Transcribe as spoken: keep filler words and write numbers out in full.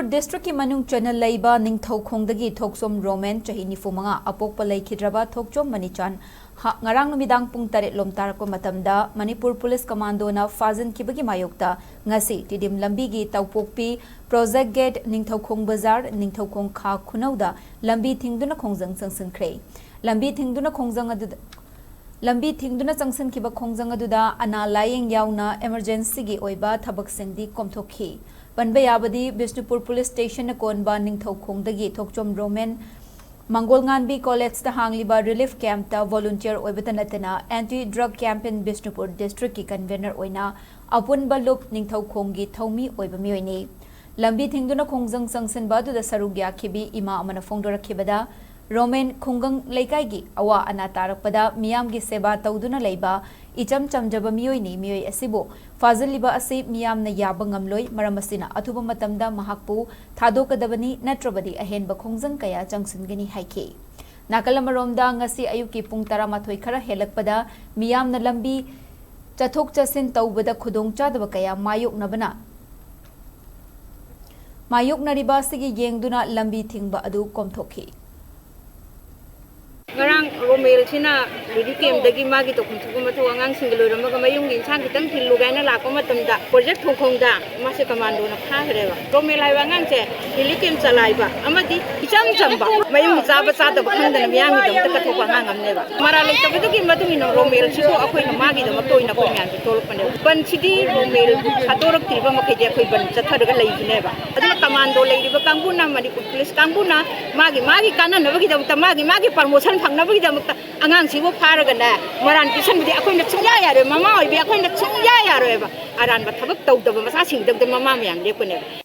ꯗꯤꯁꯇ꯭ꯔꯤꯛꯀꯤ ꯃꯅꯨꯡ ꯆꯟꯅ ꯂꯩꯕ ꯅꯤꯡꯊꯧꯈꯣꯡꯗꯒꯤ ꯊꯣꯛꯆꯣꯝ ꯔꯣꯃꯦꯟ, ꯆꯍꯤ ꯅꯤꯐꯨ ꯃꯉꯥ, ꯑꯄꯣꯛꯄ ꯂꯩꯈꯤꯗ꯭ꯔꯕ ꯊꯣꯛꯆꯣꯝ ꯃꯅꯤꯆꯥꯟ, ꯍ-, ꯉꯔꯥꯡ ꯅꯨꯃꯤꯗꯥꯡ ꯄꯨꯡ ꯇꯔꯦꯠ ꯂꯣꯝ ꯇꯥꯔꯛꯄ ꯃꯇꯝꯗ ꯃꯅꯤꯄꯨꯔ ꯄꯨꯂꯤꯁ ꯀꯃꯥꯟꯗꯣꯅ ꯐꯥꯖꯤꯟꯈꯤꯕꯒꯤ ꯃꯥꯌꯣꯛꯇ ꯉꯁꯤ ꯇꯤꯗꯤꯝ ꯂꯝꯕꯤꯒꯤ ꯇꯧꯄꯣꯛꯄꯤ, ꯄ꯭ꯔꯣꯖꯦꯛ ꯒꯦꯠ, ꯅꯤꯡꯊꯧꯈꯣꯡ ꯕꯖꯥꯔ, ꯅꯤꯡꯊꯧꯈꯣꯡ ꯈꯥ ꯈꯨꯅꯧꯗ ꯂꯝꯕꯤ ꯊꯤꯡꯗꯨꯅ ꯈꯣꯡꯖꯪ ꯆꯪꯁꯤꯟꯈ꯭ꯔꯦ꯫ ꯂꯝꯕꯤ ꯊꯤꯡꯗꯨꯅ ꯈꯣꯡꯖꯪ ꯑꯗꯨꯗ, ꯂꯝꯕꯤ ꯊꯤꯡꯗꯨꯅ ꯆꯪꯁꯤꯟꯈꯤꯕ ꯈꯣꯡꯖꯪ ꯑꯗꯨꯗ ꯑꯅꯥ ꯂꯥꯌꯦꯡ ꯌꯥꯎꯅ emergencyꯒꯤ ꯑꯣꯏꯕ ꯊꯕꯛꯁꯤꯡꯗꯤ ꯀꯣꯝꯊꯣꯛꯈꯤ꯫ ꯄꯟꯕ ꯌꯥꯕꯗꯤ, ꯕꯤꯁꯅꯨꯄꯨꯔ ꯄꯨꯂꯤꯁ ꯁ꯭ꯇꯦꯁꯟꯅ ꯀꯣꯟꯕ ꯅꯤꯡꯊꯧꯈꯣꯡꯗꯒꯤ ꯊꯣꯛꯆꯣꯝ ꯔꯣꯃꯦꯟ, ꯃꯪꯒꯣꯜꯉꯥꯟꯕꯤ ꯀꯣꯂꯦꯖꯇ ꯍꯥꯡꯂꯤꯕ relief campꯇ volunteer ꯑꯣꯏꯕꯇ ꯅꯠꯇꯅ Anti Drug Camp in Bishnupur districtꯀꯤ convener ꯑꯣꯏꯅ ꯑꯄꯨꯟꯕ ꯂꯨꯞ ꯅꯤꯡꯊꯧꯈꯣꯡꯒꯤ ꯊꯧꯃꯤ ꯑꯣꯏꯕ ꯃꯤꯑꯣꯏꯅꯤ꯫ ꯂꯝꯕꯤ ꯊꯤꯡꯗꯨꯅ ꯈꯣꯡꯖꯪ ꯆꯪꯁꯤꯟꯕ ꯑꯗꯨꯗ ꯁꯔꯨꯛ ꯌꯥꯈꯤꯕꯤ ꯏꯃꯥ ꯑꯃꯅ ꯐꯣꯡꯗꯣꯔꯛꯈꯤꯕꯗ, ꯔꯣꯃꯦꯟ ꯈꯨꯡꯒꯪ ꯂꯩꯀꯥꯏꯒꯤ ꯑꯋꯥ ꯑꯅꯥ ꯇꯥꯔꯛꯄꯗ ꯃꯤꯌꯥꯝꯒꯤ ꯁꯦꯕꯥ ꯇꯧꯗꯨꯅ ꯂꯩꯕ ꯏꯆꯝ ꯆꯝꯖꯕ ꯃꯤꯑꯣꯏꯅꯤ꯫ ꯃꯤꯑꯣꯏ ꯑꯁꯤꯕꯨ ꯐꯥꯖꯤꯜꯂꯤꯕ ꯑꯁꯤ ꯃꯤꯌꯥꯝꯅ ꯌꯥꯕ ꯉꯝꯂꯣꯏ, ꯃꯔꯝ ꯑꯁꯤꯅ ꯑꯊꯨꯕ ꯃꯇꯝꯗ ꯃꯍꯥꯛꯄꯨ ꯊꯥꯗꯣꯛꯀꯗꯕꯅꯤ, ꯅꯠꯇ꯭ꯔꯕꯗꯤ ꯑꯍꯦꯟꯕ ꯈꯣꯡꯖꯪ ꯀꯌꯥ ꯆꯪꯁꯤꯟꯒꯅꯤ ꯍꯥꯏꯈꯤ꯫ ꯅꯥꯀꯜ ꯑꯃꯔꯣꯝꯗ, ꯉꯁꯤ ꯑꯌꯨꯛꯀꯤ ꯄꯨꯡ ꯇꯔꯥꯃꯥꯊꯣꯏ ꯈꯔ ꯍꯦꯜꯂꯛꯄꯗ ꯃꯤꯌꯥꯝꯅ ꯂꯝꯕꯤ ꯆꯠꯊꯣꯛ ꯆꯠꯁꯤꯟ ꯇꯧꯕꯗ ꯈꯨꯗꯣꯡꯆꯥꯗꯕ ꯀꯌꯥ ꯃꯥꯌꯣꯛꯅꯕꯅ, ꯃꯥꯌꯣꯛꯅꯔꯤꯕ ꯑꯁꯤꯒꯤ ꯌꯦꯡꯗꯨꯅ ꯂꯝꯕꯤ ꯊꯤꯡꯕ ꯑꯗꯨ ꯀꯣꯝꯊꯣꯛꯈꯤ꯫ ꯉꯔꯥꯡ ꯔꯣꯃꯦꯜꯁꯤꯅ relief campꯗꯒꯤ ꯃꯥꯒꯤ ꯇꯧꯐꯝ ꯊꯣꯛꯄ ꯃꯊꯧ ꯑꯉꯥꯡꯁꯤꯡꯒ ꯂꯣꯏꯔꯝꯃꯒ ꯃꯌꯨꯝꯒꯤ ꯏꯟꯁꯥꯡ ꯈꯤꯇꯪ ꯊꯤꯜꯂꯨ ꯀꯥꯏꯅ ꯂꯥꯛꯄ ꯃꯇꯝꯗ, ꯄ꯭ꯔꯣꯖꯦꯛ ꯊꯣꯡꯈꯣꯡꯗ ꯃꯥꯁꯦ ꯀꯃꯥꯟꯗꯣꯅ ꯐꯥꯈ꯭ꯔꯦꯕ꯫ ꯔꯣꯃꯦꯜ ꯍꯥꯏꯕ ꯑꯉꯥꯡꯁꯦ relief camp ꯆꯂꯥꯏꯕ ꯑꯃꯗꯤ ꯏꯆꯝ ꯆꯝꯕ, ꯃꯌꯨꯝꯒꯤ ꯆꯥꯕ ꯆꯥꯗꯕ ꯈꯪꯗꯅ ꯃꯤꯌꯥꯝꯒꯤꯗꯃꯛꯇ ꯀꯠꯊꯣꯛꯄ ꯑꯉꯥꯡ ꯑꯃꯅꯦꯕ꯫ ꯃꯔꯥꯜ ꯂꯩꯇꯕꯗꯨꯒꯤ ꯃꯇꯨꯡ ꯏꯟꯅ ꯔꯣꯃꯦꯜꯁꯤꯁꯨ ꯑꯩꯈꯣꯏꯅ ꯃꯥꯒꯤꯗꯃꯛꯇ ꯑꯣꯏꯅ ꯑꯩꯈꯣꯏ ꯃꯌꯥꯝꯁꯦ ꯊꯣꯛꯂꯛꯄꯅꯦꯕ꯫ ꯕꯟꯁꯤꯗꯤ ꯔꯣꯃꯦꯜꯕꯨ ꯊꯥꯗꯣꯔꯛꯇ꯭ꯔꯤꯕ ꯃꯈꯩꯗꯤ ꯑꯩꯈꯣꯏ ꯕꯟ ꯆꯠꯊꯔꯒ ꯂꯩꯕꯅꯦꯕ꯫ ꯑꯗꯨꯅ ꯀꯃꯥꯟꯗꯣ ꯂꯩꯔꯤꯕ ꯀꯥꯡꯕꯨꯅ, ꯃꯅꯤꯄꯨꯔ ꯄꯨꯂꯤꯁ ꯀꯥꯡꯕꯨꯅ ꯃꯥꯒꯤ ꯃꯥꯒꯤ ꯀꯥꯟꯅꯅꯕꯒꯤꯗꯃꯛꯇ, ꯃꯥꯒꯤ ꯃꯥꯒꯤ promotion ꯐꯪꯅꯕꯒꯤꯗꯃꯛꯇ ꯑꯉꯥꯡꯁꯤꯕꯨ ꯐꯥꯔꯒꯅꯦ, ꯃꯔꯥꯟ ꯄꯤꯁꯟꯕꯗꯤ ꯑꯩꯈꯣꯏꯅ ꯁꯨꯡꯌꯥ ꯌꯥꯔꯣꯏ꯫ ꯃꯃꯥ ꯑꯣꯏꯕꯤ ꯑꯩꯈꯣꯏꯅ ꯁꯨꯡꯌꯥ ꯌꯥꯔꯣꯏꯕ꯫ ꯑꯔꯥꯟꯕ ꯊꯕꯛ ꯇꯧꯗꯕ ꯃꯆꯥꯁꯤꯡꯒꯤꯗꯃꯛꯇ ꯃꯃꯥ ꯃꯌꯥꯝ ꯂꯦꯞꯀꯅꯦꯕ꯫